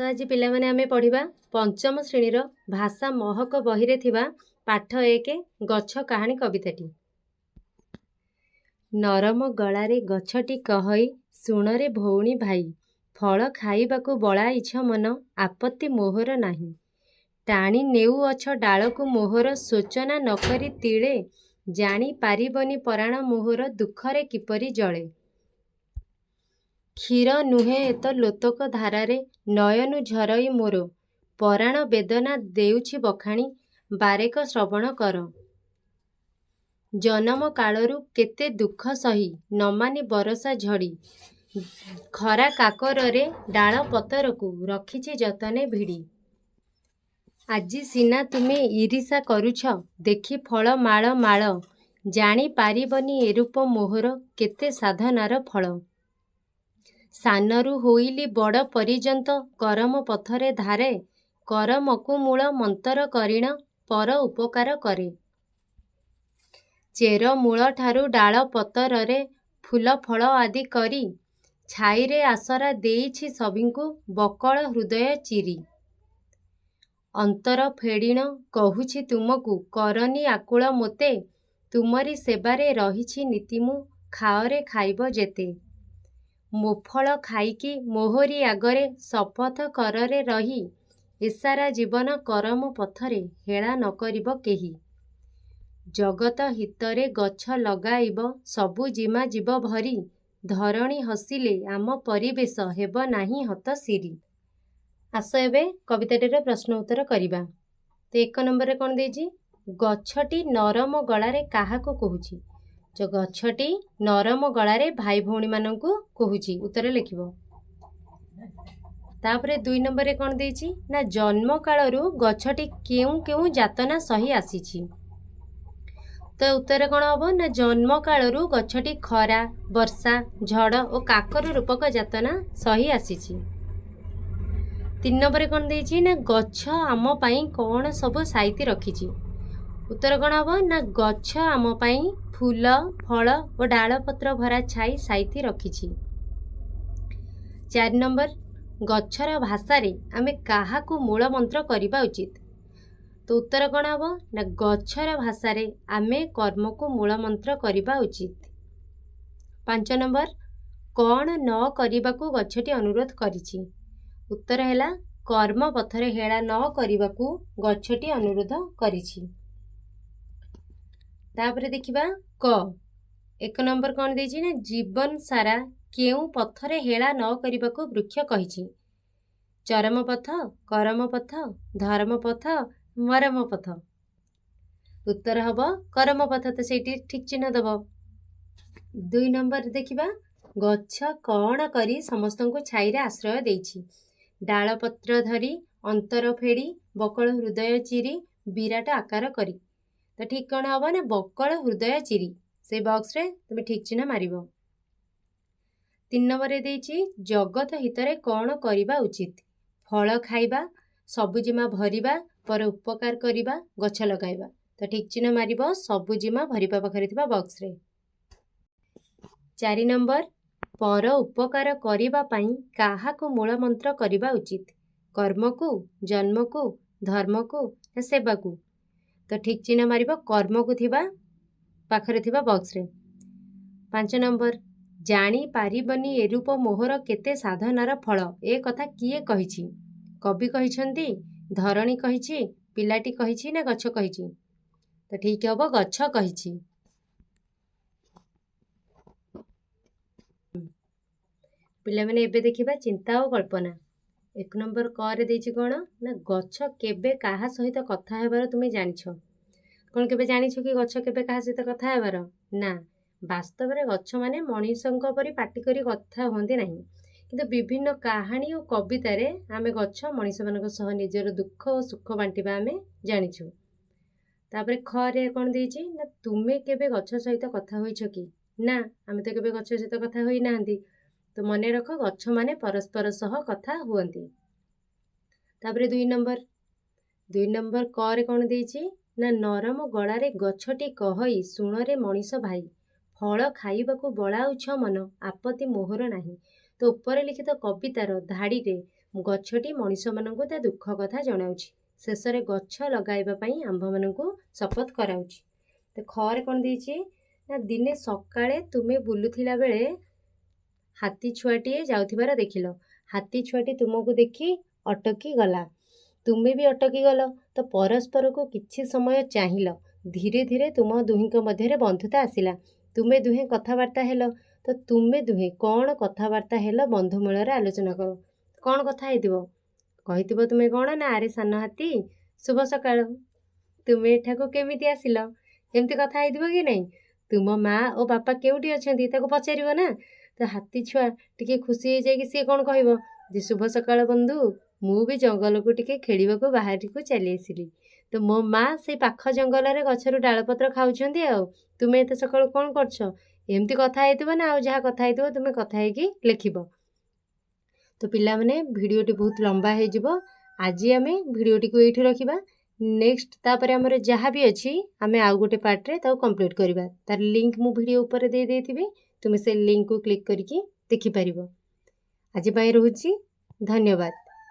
ଆସ, ଆଜି ପିଲାମାନେ ଆମେ ପଢ଼ିବା ପଞ୍ଚମ ଶ୍ରେଣୀର ଭାଷା ମହକ ବହିରେ ଥିବା ପାଠ 1, ଗଛ କାହାଣୀ କବିତାଟି। ନରମ ଗଳାରେ ଗଛଟି କହଇ, ଶୁଣରେ ଭଉଣୀ ଭାଇ, ଫଳ ଖାଇବାକୁ ବଳାଇଛ ମନ, ଆପତ୍ତି ମୋହର ନାହିଁ। ଟାଣି ନେଉଅଛ ଡାଳକୁ ମୋହର ଶୋଚନା ନ କରି ତିଳେ, ଜାଣି ପାରିବନି ପରାଣ ମୋହର ଦୁଃଖରେ କିପରି ଜଳେ। କ୍ଷୀର ନୁହେଁ ଏତ ଲୋତକ ଧାରାରେ ନୟନୁ ଝରଇ ମୋର, ପରାଣ ବେଦନା ଦେଉଛି ବଖାଣି ବାରେକ ଶ୍ରବଣ କର। ଜନମ କାଳରୁ କେତେ ଦୁଃଖ ସହି ନମାନି ବରଷା ଝଡ଼ି, ଖରା କାକରରେ ଡାଳ ପତରକୁ ରଖିଛି ଯତନେ ଭିଡ଼ି। ଆଜି ସିନା ତୁମେ ଈରିଷା କରୁଛ ଦେଖି ଫଳ ମାଳ ମାଳ, ଜାଣି ପାରିବନି ଏରୂପ ମୋହର କେତେ ସାଧନାର ଫଳ। ସାନରୁ ହୋଇଲି ବଡ଼ ପରିଯନ୍ତ କରମ ପଥରେ ଧାରେ, କରମକୁ ମୂଳ ମନ୍ତର କରିଣ ପର ଉପକାର କରେ। ଚେର ମୂଳଠାରୁ ଡାଳ ପତରରେ ଫୁଲ ଫଳ ଆଦି କରି, ଛାଇରେ ଆସରା ଦେଇଛି ସଭିଙ୍କୁ ବକଳ ହୃଦୟ ଚିରି। ଅନ୍ତର ଫେଡ଼ିଣ କହୁଛି ତୁମକୁ କରନି ଆକୁଳ ମୋତେ, ତୁମରି ସେବାରେ ରହିଛି ନିତି ମୁଁ ଖାଅରେ ଖାଇବ ଯେତେ। ମୋ ଫଳ ଖାଇକି ମୋହରି ଆଗରେ ଶପଥ କରରେ ରହି, ଏସାରା ଜୀବନ କରମ ପଥରେ ହେଳା ନ କରିବ କେହି। ଜଗତ ହିତରେ ଗଛ ଲଗାଇବ ସବୁଜିମା ଯିବ ଭରି, ଧରଣୀ ହସିଲେ ଆମ ପରିବେଶ ହେବ ନାହିଁ ହତଶିରୀ। ଆସ, ଏବେ କବିତାଟିର ପ୍ରଶ୍ନ ଉତ୍ତର କରିବା। ତ 1 ନମ୍ବରରେ କ'ଣ ଦେଇଛି? ଗଛଟି ନରମ ଗଳାରେ କାହାକୁ କହୁଛି? ତ ଗଛଟି ନରମ ଗଳାରେ ଭାଇ ଭଉଣୀମାନଙ୍କୁ କହୁଛି, ଉତ୍ତର ଲେଖିବ। ତାପରେ 2 ନମ୍ବରରେ କ'ଣ ଦେଇଛି ନା, ଜନ୍ମ କାଳରୁ ଗଛଟି କେଉଁ କେଉଁ ଯାତନା ସହି ଆସିଛି? ତ ଉତ୍ତର କ'ଣ ହେବ ନା, ଜନ୍ମ କାଳରୁ ଗଛଟି ଖରା, ବର୍ଷା, ଝଡ଼ ଓ କାକର ରୂପକ ଯାତନା ସହି ଆସିଛି। 3 ନମ୍ବରରେ କ'ଣ ଦେଇଛି ନା, ଗଛ ଆମ ପାଇଁ କ'ଣ ସବୁ ସାଇତି ରଖିଛି? ଉତ୍ତର କ'ଣ ହେବ ନା, ଗଛ ଆମ ପାଇଁ ଫୁଲ, ଫଳ ଓ ଡାଳପତ୍ର ଭରା ଛାଇ ସାଇତି ରଖିଛି। 4 ନମ୍ବର, ଗଛର ଭାଷାରେ ଆମେ କାହାକୁ ମୂଳ ମନ୍ତ୍ର କରିବା ଉଚିତ? ତ ଉତ୍ତର କ'ଣ ହେବ ନା, ଗଛର ଭାଷାରେ ଆମେ କର୍ମକୁ ମୂଳ ମନ୍ତ୍ର କରିବା ଉଚିତ। 5 ନମ୍ବର, କ'ଣ ନ କରିବାକୁ ଗଛଟି ଅନୁରୋଧ କରିଛି? ଉତ୍ତର ହେଲା, କର୍ମ ପଥରେ ହେଳା ନ କରିବାକୁ ଗଛଟି ଅନୁରୋଧ କରିଛି। ତାପରେ ଦେଖିବା କ, 1 ନମ୍ବର କ'ଣ ଦେଇଛି ନା, ଜୀବନ ସାରା କେଉଁ ପଥରେ ହେଳା ନ କରିବାକୁ ବୃକ୍ଷ କହିଛି? ଚରମ ପଥ, କରମ ପଥ, ଧର୍ମ ପଥ, ମରମ ପଥ। ଉତ୍ତର ହେବ କରମ ପଥ, ତ ସେଇଠି ଠିକ୍ ଚିହ୍ନ ଦେବ। 2 ନମ୍ବର ଦେଖିବା, ଗଛ କ'ଣ କରି ସମସ୍ତଙ୍କୁ ଛାଇରେ ଆଶ୍ରୟ ଦେଇଛି? ଡାଳପତ୍ର ଧରି, ଅନ୍ତର ଫେଡ଼ି, ବକଳ ହୃଦୟ ଚିରି, ବିରାଟ ଆକାର କରି। ତ ଠିକ୍ କ'ଣ ହେବ ନା, ବକଳ ହୃଦୟ ଚିରି, ସେଇ ବକ୍ସରେ ତୁମେ ଠିକ୍ ଚିହ୍ନ ମାରିବ। 3 ନମ୍ବରରେ ଦେଇଛି, ଜଗତ ହିତରେ କ'ଣ କରିବା ଉଚିତ? ଫଳ ଖାଇବା, ସବୁଜିମା ଭରିବା, ପର ଉପକାର କରିବା, ଗଛ ଲଗାଇବା। ତ ଠିକ୍ ଚିହ୍ନ ମାରିବ ସବୁଜିମା ଭରିବା ପାଖରେ ଥିବା ବକ୍ସରେ। 4 ନମ୍ବର, ପର ଉପକାର କରିବା ପାଇଁ କାହାକୁ ମୂଳମନ୍ତ୍ର କରିବା ଉଚିତ? କର୍ମକୁ, ଜନ୍ମକୁ, ଧର୍ମକୁ ନା ସେବାକୁ? ତ ଠିକ୍ ଚିହ୍ନ ମାରିବ କର୍ମକୁ ଥିବା ପାଖରେ ଥିବା ବକ୍ସରେ। 5 ନମ୍ବର, ଜାଣିପାରିବନି ଏରୂପ ମୋହର କେତେ ସାଧନାର ଫଳ, ଏ କଥା କିଏ କହିଛି? କବି କହିଛନ୍ତି, ଧରଣୀ କହିଛି, ପିଲାଟି କହିଛି ନା ଗଛ କହିଛି? ତ ଠିକ୍ ହେବ ଗଛ କହିଛି। ପିଲାମାନେ, ଏବେ ଦେଖିବା ଚିନ୍ତା ଓ କଳ୍ପନା। 1 ନମ୍ବର କରେ ଦେଇଛି କ'ଣ ନା, ଗଛ କେବେ କାହା ସହିତ କଥା ହେବାର ତୁମେ ଜାଣିଛ? କ'ଣ କେବେ ଜାଣିଛ କି ଗଛ କେବେ କାହା ସହିତ କଥା ହେବାର? ନା, ବାସ୍ତବରେ ଗଛମାନେ ମଣିଷଙ୍କ ପରି ପାଟି କରି କଥା ହୁଅନ୍ତି ନାହିଁ। କିନ୍ତୁ ବିଭିନ୍ନ କାହାଣୀ ଓ କବିତାରେ ଆମେ ଗଛ ମଣିଷମାନଙ୍କ ସହ ନିଜର ଦୁଃଖ ଓ ସୁଖ ବାଣ୍ଟିବା ଆମେ ଜାଣିଛୁ। ତାପରେ ଖରେ କ'ଣ ଦେଇଛି ନା, ତୁମେ କେବେ ଗଛ ସହିତ କଥା ହୋଇଛ କି? ନା, ଆମେ ତ କେବେ ଗଛ ସହିତ କଥା ହୋଇନାହାନ୍ତି। ତ ମନେ ରଖ, ଗଛମାନେ ପରସ୍ପର ସହ କଥା ହୁଅନ୍ତି। ତାପରେ 2 ନମ୍ବର, 2 ନମ୍ବର କରେ କ'ଣ ଦେଇଛି ନା, ନରମ ଗଳାରେ ଗଛଟି କହଇ, ଶୁଣରେ ମଣିଷ ଭାଇ, ଫଳ ଖାଇବାକୁ ବଳାଉଛ ମନ, ଆପତ୍ତି ମୋହର ନାହିଁ। ତ ଉପରେ ଲିଖିତ କବିତାର ଧାଡ଼ିରେ ଗଛଟି ମଣିଷମାନଙ୍କୁ ତା ଦୁଃଖ କଥା ଜଣାଉଛି। ଶେଷରେ ଗଛ ଲଗାଇବା ପାଇଁ ଆମ୍ଭମାନଙ୍କୁ ଶପଥ କରାଉଛି। ତ ଖରେ କ'ଣ ଦେଇଛି ନା, ଦିନେ ସକାଳେ ତୁମେ ବୁଲୁଥିଲା ବେଳେ ହାତୀ ଛୁଆଟିଏ ଯାଉଥିବାର ଦେଖିଲ। ହାତୀ ଛୁଆଟି ତୁମକୁ ଦେଖି ଅଟକି ଗଲା, ତୁମେ ବି ଅଟକି ଗଲ। ତ ପରସ୍ପରକୁ କିଛି ସମୟ ଚାହିଁଲ। ଧୀରେ ଧୀରେ ତୁମ ଦୁହିଁଙ୍କ ମଧ୍ୟରେ ବନ୍ଧୁତା ଆସିଲା। ତୁମେ ଦୁହେଁ କଥାବାର୍ତ୍ତା ହେଲ। ତ ତୁମେ ଦୁହେଁ କ'ଣ କଥାବାର୍ତ୍ତା ହେଲ, ବନ୍ଧୁ ମେଳରେ ଆଲୋଚନା କର। କ'ଣ କଥା ହେଇଥିବ? କହିଥିବ ତୁମେ କ'ଣ ନା, ଆରେ ସାନ ହାତୀ, ଶୁଭ ସକାଳ, ତୁମେ ଏଠାକୁ କେମିତି ଆସିଲ? ଏମିତି କଥା ହେଇଥିବ କି ନାହିଁ? ତୁମ ମା ଓ ବାପା କେଉଁଠି ଅଛନ୍ତି, ତାକୁ ପଚାରିବ ନା? ତ ହାତୀ ଛୁଆ ଟିକେ ଖୁସି ହେଇଯାଇକି ସିଏ କ'ଣ କହିବ ଯେ, ଶୁଭ ସକାଳ ବନ୍ଧୁ, ମୁଁ ବି ଜଙ୍ଗଲକୁ ଟିକେ ଖେଳିବାକୁ ବାହାରକୁ ଚାଲି ଆସିଲି। ତ ମୋ ମା ସେଇ ପାଖ ଜଙ୍ଗଲରେ ଗଛରୁ ଡାଳପତ୍ର ଖାଉଛନ୍ତି, ଆଉ ତୁମେ ଏତେ ସକାଳୁ କ'ଣ କରୁଛ? ଏମିତି କଥା ହେଇଥିବ ନା? ଆଉ ଯାହା କଥା ହେଇଥିବ ତୁମେ କଥା ହେଇକି ଲେଖିବ। ତ ପିଲାମାନେ, ଭିଡ଼ିଓଟି ବହୁତ ଲମ୍ବା ହେଇଯିବ। ଆଜି ଆମେ ଭିଡ଼ିଓଟିକୁ ଏଇଠି ରଖିବା। ନେକ୍ସଟ ତାପରେ ଆମର ଯାହା ବି ଅଛି ଆମେ ଆଉ ଗୋଟେ ପାର୍ଟରେ ତାକୁ କମ୍ପ୍ଲିଟ୍ କରିବା। ତାର ଲିଙ୍କ୍ ମୁଁ ଭିଡ଼ିଓ ଉପରେ ଦେଇ ଦେଇଥିବି, ତୁମେ ସେ ଲିଙ୍କ୍କୁ କ୍ଲିକ୍ କରିକି ଦେଖିପାରିବ। ଆଜି ପାଇଁ ରହୁଛି, ଧନ୍ୟବାଦ।